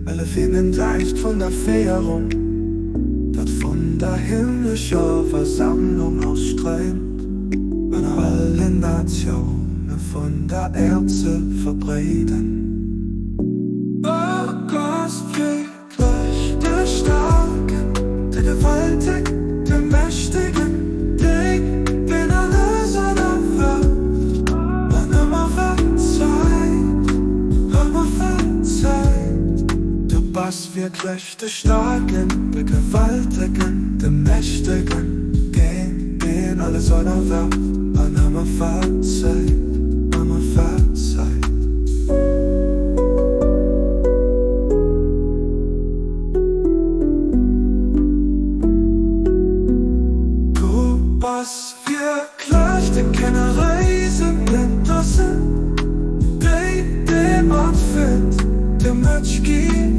Well e finnen d'Recht vun der Féierung, dat vun der himmlescher Versammlung ausstréimt, ënner allen Natioune vun der Äerd ze verbreeden. Du bass wierklech de Staarken, de Gewaltegen, de Mächtegen, deen deen alles ënnerwërft an ëmmer verzeit, ëmmer verzeit. Du bass wierklech de Staarken, de Gewaltegen, de Mächtegen, deen deen alles ënnerwërft an ëmmer verzeit, ëmmer verzeit. Du bass wierklech de Kenneréisen Blendersen, déi dee mat fënnt, de Mëtsch ginn.